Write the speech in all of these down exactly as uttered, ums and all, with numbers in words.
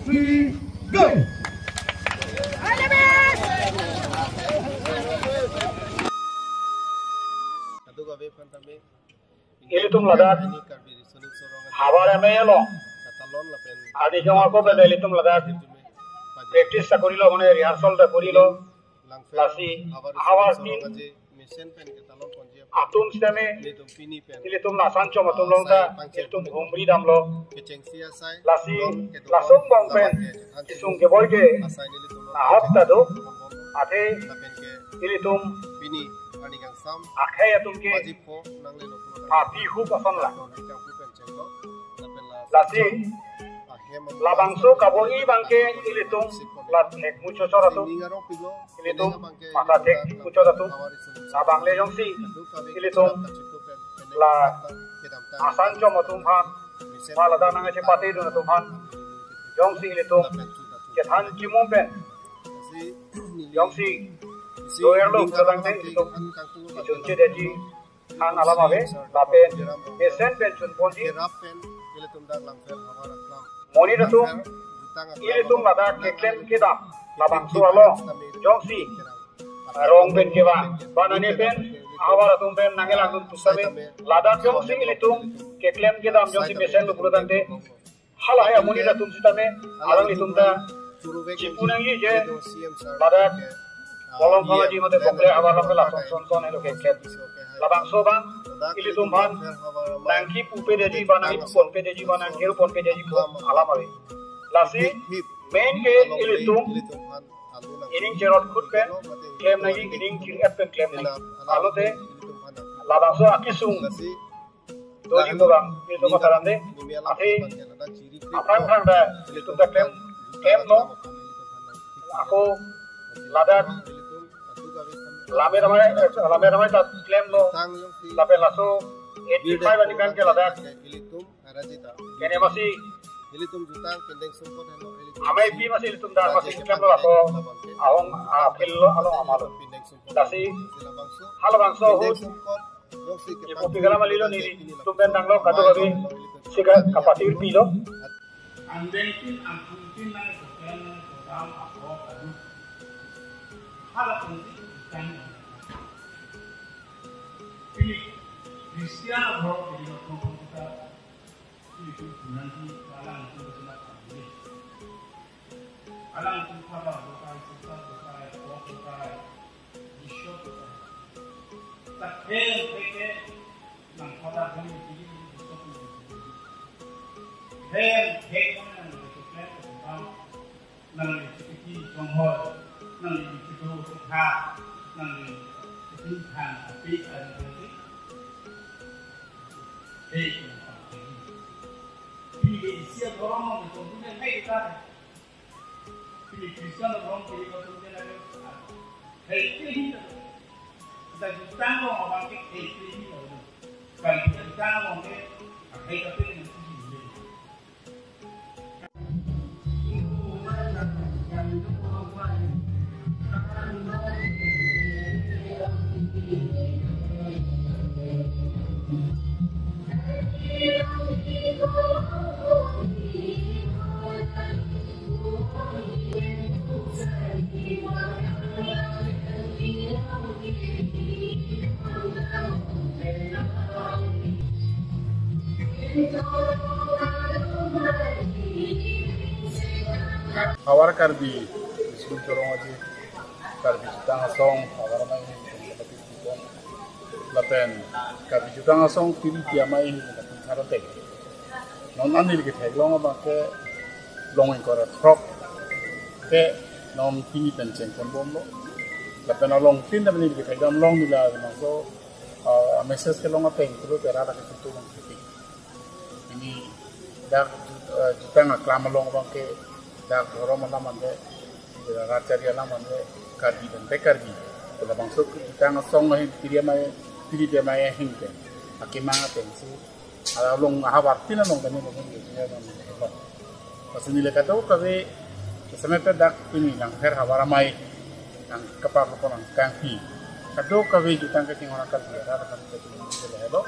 Go! Ilitum ladak Havar M I along adi jong ako pen ilitum ladak practice ta korilo, mane rehearsal ta korilo. Lasi havar tin atum sitame ilitum lason chom atum along ta ilitum humri damlo. Lasi laso angbong pen kesung keboi ke ahok ta do. Athe ilitum akhei atum ke papi hup ason la. Lasi labangso kabo-i abangke ilitum la thek muchot chot atum, ilitum matha thek muchot atum, labang le jongsi ilitum la ason chom atum aphan, ma ladak nangchepate dun atum aphan jongsi ilitum kethan chimum pen jongsi doerlo, kadang te ilitum ichun chedeji an alam ave, lapen mesen pen chunponji. Monit atum, ilitum ladak keklem kedam labangso along jongsi rong pen kevang, banane pen, havar atum pen nanglangdun pusitame, ladak jongsi ilitum keklem kedam jongsi mesenlo pulo tangte, halahai amonit atum sitame alanglitum ta chipu nangji je ladak Kolom Phangaji mate Bokle havar along ke lason son son helo keklem. Labangso abang ilitum aphan nangkipu pedeji ba nangkipu pon pedeji ba nangkiru pon pedeji pu alam ave. Lasi main ke ilitum ining cherot khut pen klem nangji, ining chir-et pen klem nangji. Alote labangso akesung doji ko bang, ilitum aphan tharan de. Athe aphrang aphrang ta ilitum ta klem, klemlo. Ako ladak Lammet Amei, Lammet Amei ta klemlo. Lapen laso eighty-five aningkan ke ladak kene masi ameipi masi ilitum dak masi klemlo, laso ahong a-field lo, along amalo. Lasi halabangso ahut ipu pigala malilo, nelitum pen tanglo, kadokave sika kapatir pilo. Angbengpin angpungpin nang sokan nang kodam apo kadu. Hala pungti ikan. Pini Christian abro pini lo pungpung kita. Pini pun nanti alang itu bersama kami. Alang itu pada bukai, kita bukai, kok bukai. Bishop ta kheng kheng ke nang pada beli beli bishop ni. Kheng kheng nang beli kheng kheng nang beli kheng kheng nang beli kheng kheng nang beli kheng kheng, nang beli kheng kheng api ada beli. Kheng kheng api. Pini isi orang mau betul punya kheng kheng. Pini Christian orang pini betul punya kheng kheng. Khei khei hin ta. Kita jutang lo abang ke khei khei hin ta. Kan kita jutang lo ke khei khei hin ta. Havar Karbi, Islam Chorong Aji, Karbi Jutang Asong, Havar Amei, lapen Karbi Jutang Asong, Tiri Tiamai, lapen Tharate. Non anil ketheklong abang ke long ingkoi ra throk ke non pini pen chengpon bomlo. Lapen along tin ta anil kethekdam long nila nangso, ah, message kelong ateng tulu tera lake tutu bang kritik. Ini dak, eh, jutang aklam along abang ke dak dhorom alam ande, rat chari alam ande, Karbi pen te Karbi. Labangso jutang asong ahin Tiri Amei, Tiri Tiamai ahin pen akemang ateng si along ahavar tin along kami bangun gitu ya, dan itu. Pas neli kadokave, semet dak pini Langpher Havar Amei, nang kapar ko nang kangpi. Kadokave jutang kachinghon akal dia, ada kan kachinghon dia helo.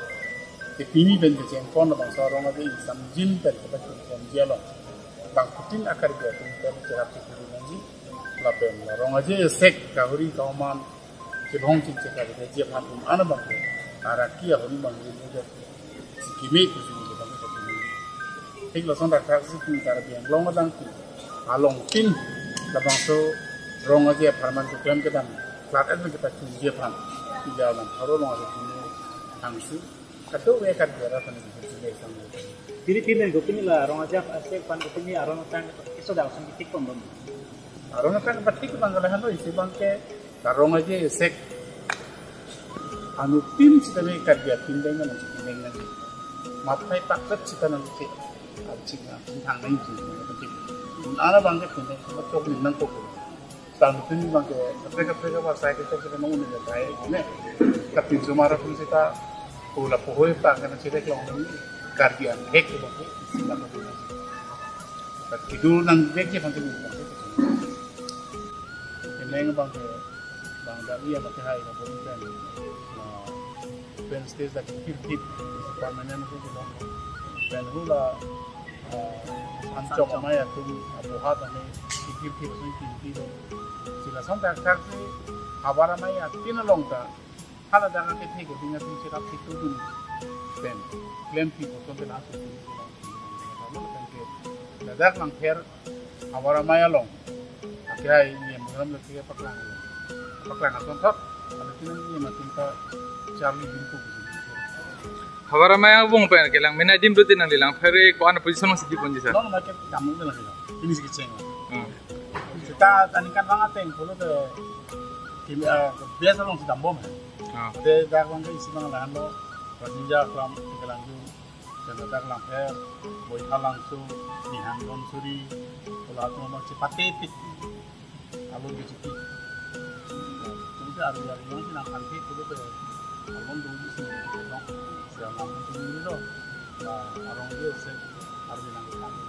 Te pini pen kachingkon bangso arong ade isamjin pen kachingkon dia lo. Bangphutin a-Karbi atum pen cherap chekuri nangji. Lapen la Rong Aje Sek kahuri kauman chebong chingche Karbi aji aphan atum an abang ke araki ahormu bang ri muda sikimi kusi muda bang ke. Thik lason dak thak si tum Karbi Anglong adang tum alongtin labangso Rong Aje apharman keklem kedam flat at kita chunji aphan. Tiga enam haro Rong Aje tum angsi. Kadokave Karbi arat aphan isi isi sang. Pini pini ko pini la Rong Aje Sek aphan ko pini aron atang keso dal sang kitik pon dong. Aron atang patik bang kala hano isi bang ke la Rong Aje Sek anuttin sitame Karbi apindeng nang pindeng nang. Mathai pakat sita nang ke. Arching nang thang nang ji. Ana bang ke pindeng ko tok nang ko. Tang pini bang ke kaprek kaprek ba sai ke tok ke nong ne jai ne. Kapin sumara pun sita pula pohoi pa kana sita kelong ni Karbi an hek ke bang ke. Sila ko. Kat kidul nang bek je bang ke bang ke. Keneng bang ke bang dari ya bang ke hai ka bom pen. Pen stage dak kikir kit permanent ko belong. Pen hula, eh, Anchong amei atum abohat amei kikir kit sui kikir kit. Sila son tak tak si havar amei atin along ta. Hala dak ke thek ke dinga tum cherap si tu dun. Pen klem pi ko ton pen asu tu. Pen ke ladak Langpher havar amei along. Akhai ini yang mengeram lagi ke paklang. Paklang ason thot. Ada sini ini makin ke Charlie Bingkung. Havar amei abang pen kelang mena dim rutin nang di Langpher ko-an position si di pon ji sa. Non makin kamu tu lagi. Ini si keceng. Hmm. Kita tani kan bang ateng kalau tu kimi, eh, biasa long si dambom. Ah. Te dak bang ke isi bang lahan lo. Passenger kelam kelang tu. Pen ladak Langpher, Boithalangso, Nihang Donsuri, kalau atum abang chepate pit. Alon ke chipi. Tum ke aru aru yang sinang kanti kudu ke alon dong di sini dong. Siang namun sini ni lo. Nah, Rong Aje Sek aru nang kanti.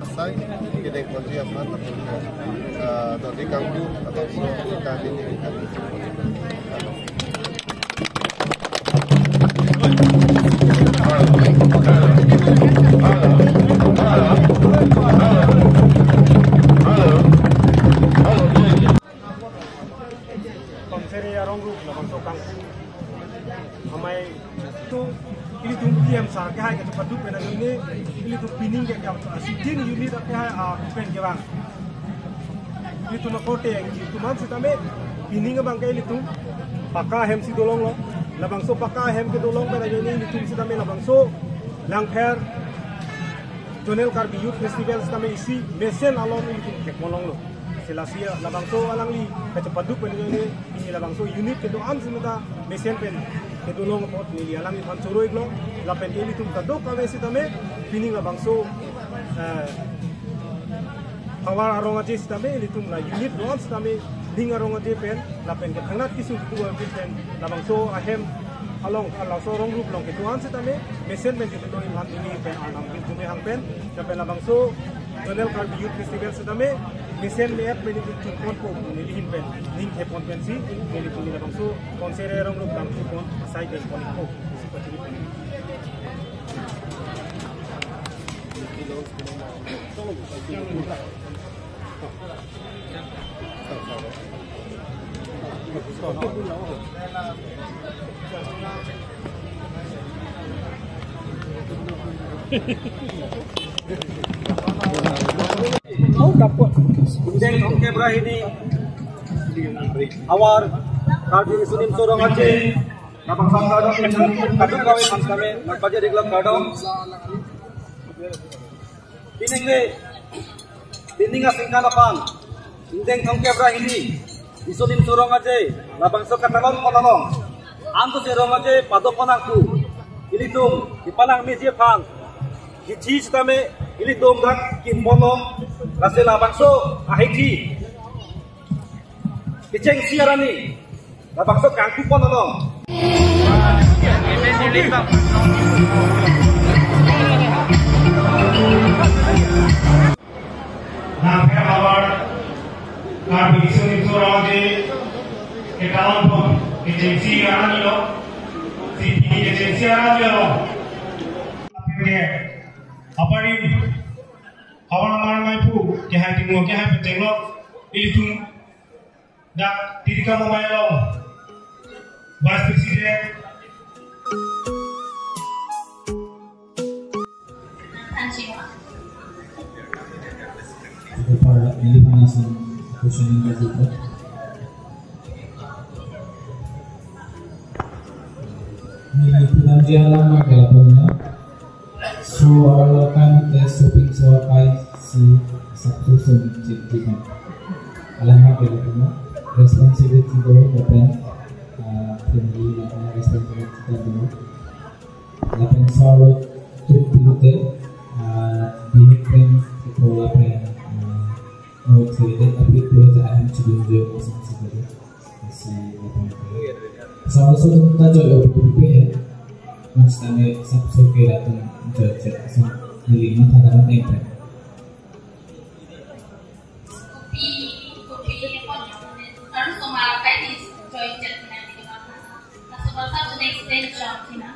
Asai, kedek ponji aphan, eh, dodi kangku, atau so, kita di, kita di. Tonsere arong rup labangso kangku amei tu ilitum P M sir ke hai kachepaduk pen ajoine ilitum pining ke kya asidin unit ke hai apen kevang. Ilitum akorte ilitum an sitame pining abang ke ilitum pakka ahem si dolonglo. Labangso pakka ahem kedolong pen ajoine ilitum sitame labangso Langpher Zonal Karbi Youth Festival sitame isi mesen along ilitum kekmolonglo. Sila si labangso alangli kachepaduk pen ajoine pini labangso unit kedo-an si meta mesen pen kedolong apot neli alangliphan choro-iklo lapen ilitum kadokave sitame pini labangso, eh, havar arong aje sitame ilitum la unit do-an sitame ning arong aje pen lapen kethangnat kesung kedo-an pen labangso ahem along, labangso arong rup along kedo-an sitame mesen pen kedolong aphan neli pen arnam pen jume hang pen lapen labangso Zonal Karbi Youth Festival sitame mesen me-et me-et chungpon po neli ahin pen ning thepon pensi neli pini labangso tonsere arong rup dam chungpon asai pen pon po. Indeng thomkep ra hini havar Karbi Riso Nimso Rong Aje labangso kardom, kadokave aphan sitame nangpajir-iklo kardom. Pining le, pining aningkan aphan indeng thomkep ra hini Riso Nimso Rong Aje labangso katalon pon along anto si Rong Aje padok pon nangku ilitum kepalangmeji aphan kithi sitame ilitum dak kimpono lasi labangso ahithi kechengsi arni labangso kangku pon along. Langpher havar Karbi Riso Nimso Rong Aje Ketalon pon, kechengsi aran ilo, C P D kechengsi aran ilo. Apeke, aparin, awan amar maipu, kehai tingmo, kehai petenglo, ilitum, dak, Tirikam Amei along, Vice President. Thank you. Kita para nelitum ason kusuning kajuta. Nelitum alam ma kala puna. So arlo kan te sopinso akai si sabso sum chinti kan. Alam ma kala puna. Responsibility do lapen, ah, family lapen responsibility do. Lapen solo tuk pulute, ah, bini pen kepo lapen, ah, no thede apit pulute ahem chibin jo asam sabade. Isi lapen solo so tum ta jo yo pupe. Mas tane sabso ke latum jo chet asam neli matha dalam ente. Kopi, kopi, kopi, harus sama kayak ini join chat dengan kita. Nah, sebab satu next day jam kita.